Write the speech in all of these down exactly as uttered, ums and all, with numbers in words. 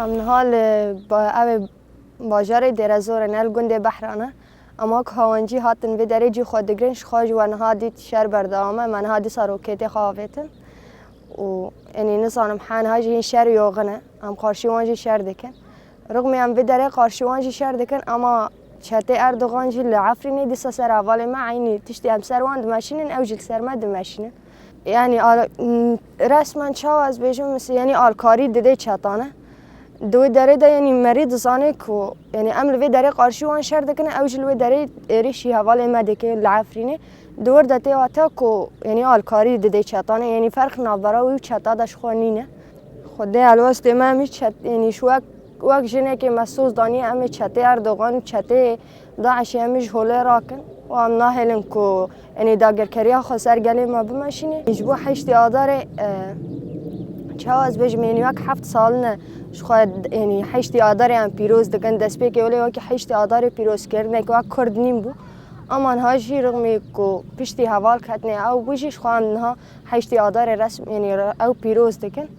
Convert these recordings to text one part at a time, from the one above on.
Em niha li ba-, ev ê bajarê Dêrezor in, li gundê Behran e. Em wek hawancî hatin vê derê cî xwe digirin, ji xwe ji we niha dît şer berdewam e, me niha dîsa roketê xwe avêtin. Û, yanî, nizanim, he niha jî hîn şer yoxin e. Em qarşî wan jî şer dikin. Rixmê em vê derê qarşî wan jî şer dikin, ama çetê Erdogan jî li Efrînê dîsa ser hevalê me eynî tiştê em ser wan dimeşînin, ew jî li ser me dimeşînin. Yanî, al-, m-, resmen çawa ez bêjim, mis-, yanî alkarî didê çetane. Di wê derê de, yanî, merî dizane ku, yanî, em li vê derê qarşî wan şer dikin, ew jî li wê derê êrîşî hevalê me dike li Efrînê. Di wir de tê wate ku, yanî, alkarî didê çetane, yanî, ferq navbera wî û çeta de ji xwe nîne. Xwedê helwestê me, em î çet-, yanî, ji wek, wek jinekê me soz daniye, em ê çetê Erdogan û çetê DAIŞê em î ji holê rakin û em nahêlin ku, yanî, dagirkeriya xwe ser gelê me bimeşîne. Ji bo heştê Adarê, e, çawa ez bêjim, yanî, wek heft sal ne ji xwe, yanî, heştê Adarê em pîroz dikin. Destpêkê welê wekî heştê Adarê pîrozkirinek wek Kurd nîn bû. Ama niha jî rixmê ku piştî heval ketine ew bû jî, ji xwe em niha heştê Adarê resm, yanî, ew pîroz dikin.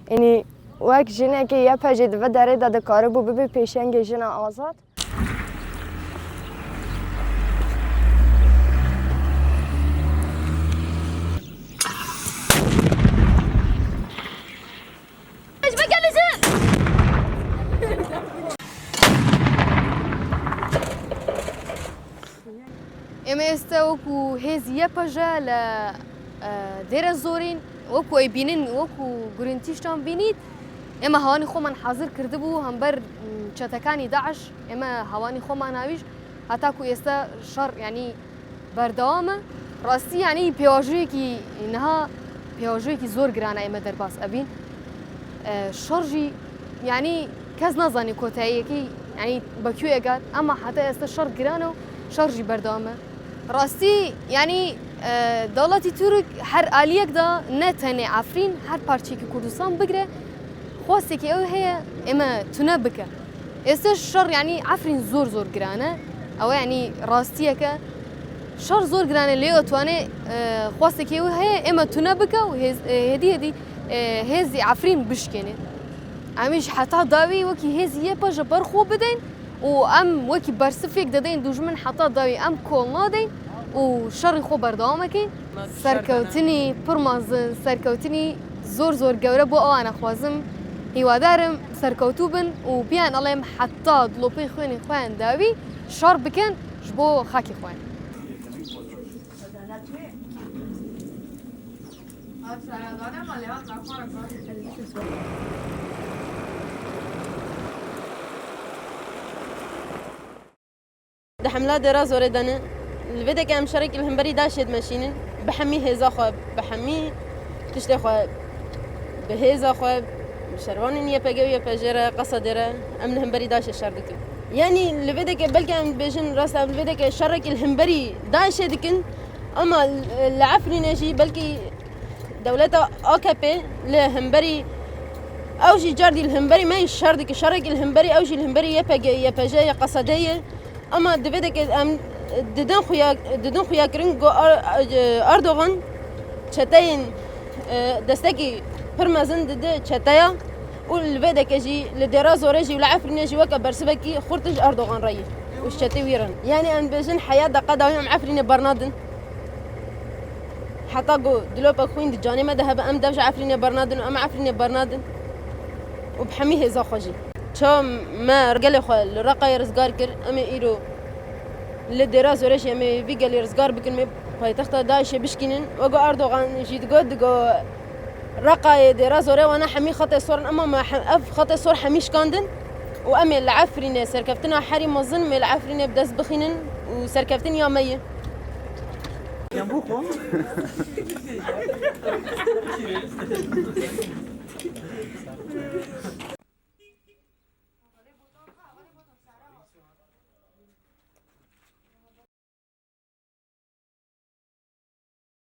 Yanî, wek jinekê Y P G di vê derê de dikaribû bibe pêşengê jina azad. Ême êste wekû hêzî Y P G li, e, Dêrezorîn, wekû ê bînin, wekû gurintîştan bînît, ême hewanî xweman hazir kirdibû hember, m, çetekanî DAIŞ, ême hewanî xweman hawîş, heta ku êste şer, yanî, berdewam e. Rastî, yanî, pêvajoyekî niha pêvajoyekî zor giran e ême derbas ebîn. E, şer jî, yanî, kes nazanî kotayiyekî, yanî, bi kû egat, ama heta êste şer giran e û şer jî berdewam e. Rastî, yanî, e, dewletî Tirk her aliyek de ne tenê Efrîn, her parçeyekî Kurdistan bigire, xwestekî ew heye, ême tune bike. Êste şer, yanî, Efrîn zor zor giran e. Ew e, yanî, rastiyek e. Şer zor giran e, lê ew twane, e, xwestekî ew heye, ême tune bike û hêz-, e, hêdî hêdî, e, hêzî Efrîn bişkêne. Em î ji heta dawî wekî hêzî Y P G ber xwe bideyn û em wekî bersifêk dideyn dûjmin heta dawî em kol nadeyn û şerê xwe berdewam ekeyn. Serkewtinî pir mezin, serkewtinî zor zor gewre bo ewan e xwazim. Hîwadar im serkewtû bin û biyan elêm heta dilopê xwênê xwe yên dawî şer bikin ji bo xakê xwe. Di hemla Dêra Zorê de ne. Li vê deke em şerekî li hemberî DAIŞê dimeşînin. Bi hemî hêza xwe, bi hemî tiştê xwe, bi hêza xwe, bi şervanên Y P G û Y P J re, Qesedê re, em li hemberî DAIŞê şer dikin. Yanî li vê deke belkî em dibêjin rast em li vê deke şerekî li hemberî DAIŞê dikin. Ama li Efrînê jî belkî dewleta A K P li hemberî, ew jî cardî li hemberî me yî şer dike. Şerekî li hemberî ew jî li hemberî Y P G, Y P J ya Qesedê ye. Ama di vê deke em didin xuya, didin xuya kirin ku Ar-, Erdogan çeteyên, e, destekî pir mezin dide çeteya û li vê deke jî li Dêra Zorê jî û li Efrînê jî weke bersivekî xurt ji Erdogan re ye û ji çetê wî re ne. Yanî em dibêjin heya deqa dawî em Efrînê bernadin. Heta ku dilopek xwîn di canê me de hebe, em dev ji Efrînê bernadin û em Efrînê bernadin û bi hemî hêza xwe jî. Çawa me gelê xwe li Reqayê rizgar kir, em ê îro li Dêra Zorê jî em ê vî gelê rizgar bikin, em ê paytexta DAIŞê bişkînin. Wek ku Erdogan jî digot, digot Reqayê, Dêra Zorê wana hemî xetê sor in, ema me he-, ev xetê sor hemî şikandin û em ê li Efrînê serkeftina herî mezin, em ê li Efrînê bi dest bixînin û serkeftin ya me ye. Yan bû xwe.